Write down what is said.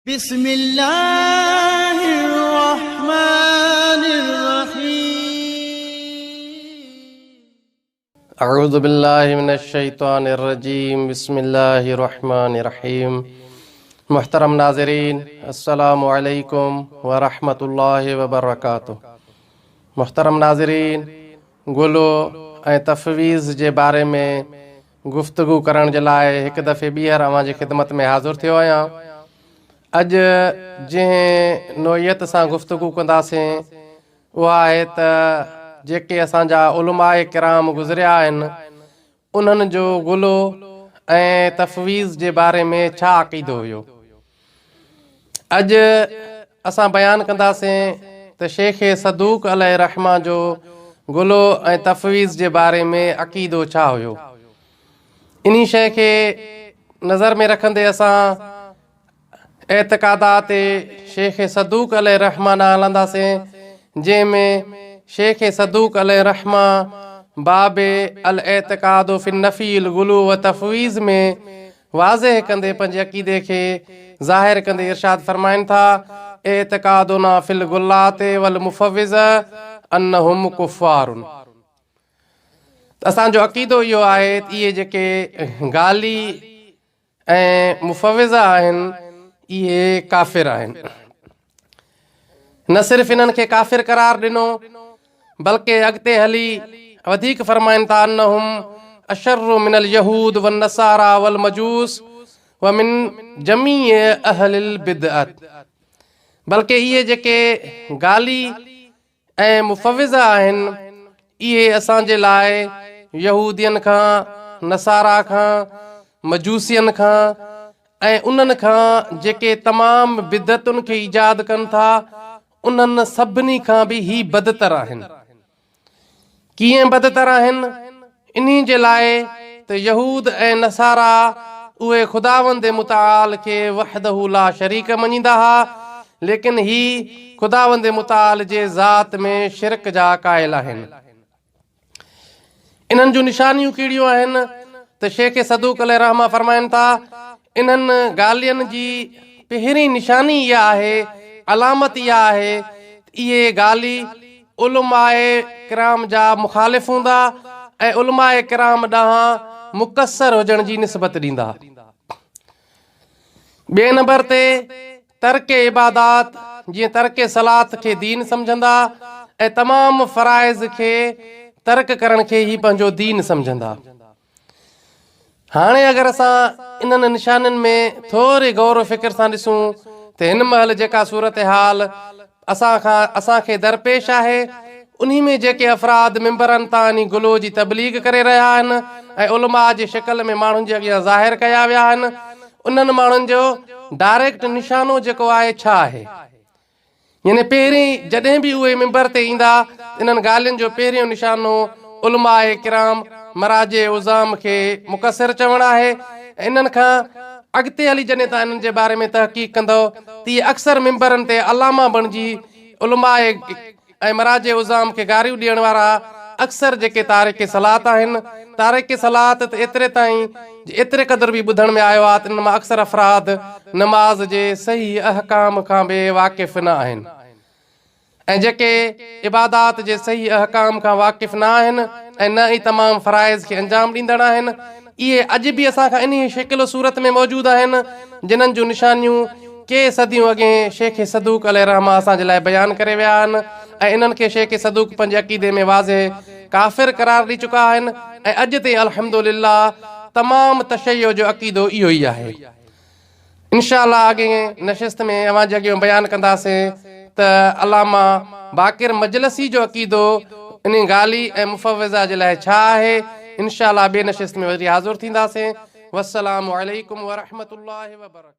بسم الله الرحمن الرحيم. اعوذ بالله من الشيطان الرجيم بسم الله الرحمن الرحيم. محترم ناظرين، السلام عليڪم ورحمة الله وبرڪاته. محترم ناظرين، غلو ۽ تفويض جي باري ۾ گفتگو ڪرڻ جي لاء هڪ دفعي ٻيهر اوهان جي خدمت ۾ حاضر ٿيو آهيان. اڄ جنهن نوعيت سان گفتگو ڪنداسين اها آهي ته جيڪي اسان جا علماء ڪرام گذريا آهن انهن جو غلو ۽ تفويض جي باري ۾ ڇا عقيدو هيو. اڄ اسان بيان ڪنداسين ته شيخ صدوق عليه الرحمة جو غلو ۽ تفويض جي باري ۾ عقيدو ڇا هيو. انهي شيء کي نظر ۾ رکندي اسان اعتقادات شيخ صدوق عليه الرحمة ڏانهن هلنداسين، جنهن ۾ شيخ صدوق عليه الرحمة باب الاعتقاد في النفي الغلو والتفويض ۾ واضح ڪندي پنهنجي عقيدي کي ظاهر ڪندي ارشاد فرمائن ٿا، اعتقادنا في الغلاة والمفوضة انهم ڪفار. ته اسان جو عقيدو اهو آهي ته اهي جيڪي غالي ۽ مفوضه آهن اهي ڪافر آهن. نه صرف انهن کي ڪافر قرار ڏنو بلڪه اڳتي هلي وڌيڪ فرمائن ٿا، انهم اشر من اليهود والنصارى والمجوس ومن جميع اهل البدعت، بلڪه اهي جيڪي غالي ۽ مفوضه آهن اهي اسان جي لاء يهودين کان، نصارا کان، مجوسين کان ۽ انهن کان جيڪي تمام بدعتن کي ايجاد ڪن ٿا انهن سڀني کان به هي بدتر آهن. ڪيئن بدتر آهن؟ انهي جي لاء ته يهود ۽ نصارا اهي خداوند متعال کي وحده لا شريڪ مڃيندا ها، ليڪن هي خداوند متعال جي ذات ۾ شرڪ جا قائل آهن. انهن جون نشانيون ڪهڙيون آهن ته شيخ صدوق عليه الرحمة فرمائن ٿا، انهن غالين جي پهرين نشاني اها آهي، علامت اها آهي ته اهي غالي علماء ڪرام جا مخالف هوندا ۽ علماء ڪرام ڏانهن مقصر هجڻ جي نسبت ڏيندا. ٻئي نمبر تي ترڪ عبادات جيئن ترڪ صلات کي دين سمجهندا ۽ تمام فرائض کي ترڪ ڪرڻ کي هي پنهنجو دين سمجهندا. هاڻي اگر اسان انهن نشانين ۾ ٿوري غور و فڪر سان ڏسون ته هن مهل جيڪا صورتحال اسان کان اسان کي درپيش آهي انهي ۾ جيڪي افراد منبرن تان انهي غلو جي تبليغ ڪري رهيا آهن ۽ علماء جي شڪل ۾ ماڻهن جي اڳيان ظاهر ڪيا ويا آهن انهن ماڻهن جو ڊائريڪٽ نشانو جيڪو آهي ڇا آهي؟ يعني پهرين جڏهن به اهي منبر تي ايندا ته انهن ڳالهين جو پهريون نشانو علماء ڪرام مراجع عظام کي مقصر چوڻ آهي ۽ انهن کان اڳتي هلي جڏهن توهان انهن جي باري ۾ تحقيق ڪندؤ ته اهي اڪثر منبرن تي علامه بڻجي علماء ۽ مراجع عظام کي گاريون ڏيڻ وارا اڪثر جيڪي تارڪ صلات آهن، تارڪ صلات ته ايتري تائين جو ايتري قدر به ٻڌڻ ۾ آيو آهي ته انهن مان اڪثر افراد نماز جي صحيح احڪام کان به واقف نه آهن ۽ جيڪي عبادات جي صحيح احڪام کان واقف نه آهن ۽ نه ئي تمام فرائض کي انجام ڏيندڙ آهن اهي اڄ به اسان کان انهيء شڪل و صورت ۾ موجود آهن جنهن جون نشانيون ڪي صديون اڳين شيخ صدوق عليه الرحمة اسان جي لاء بيان ڪري ويا آهن ۽ انهن کي شيخ صدوق پنهنجي عقيدي ۾ واضح ڪافر قرار ڏئي چڪا آهن ۽ اڄ تائين الحمد لله تمام تشيع جو عقيدو اهو ئي آهي. انشاء الله اڳين نشست ۾ اوهان جي اڳيون بيان ڪنداسين ته علامه باقر مجلسي جو عقيدو انهي غالي ۽ مفوضه جي لاء ڇا آهي. انشاء الله ٻي نشست ۾ وري حاضر ٿينداسين. والسلام عليڪم ورحمة الله وبرڪاته.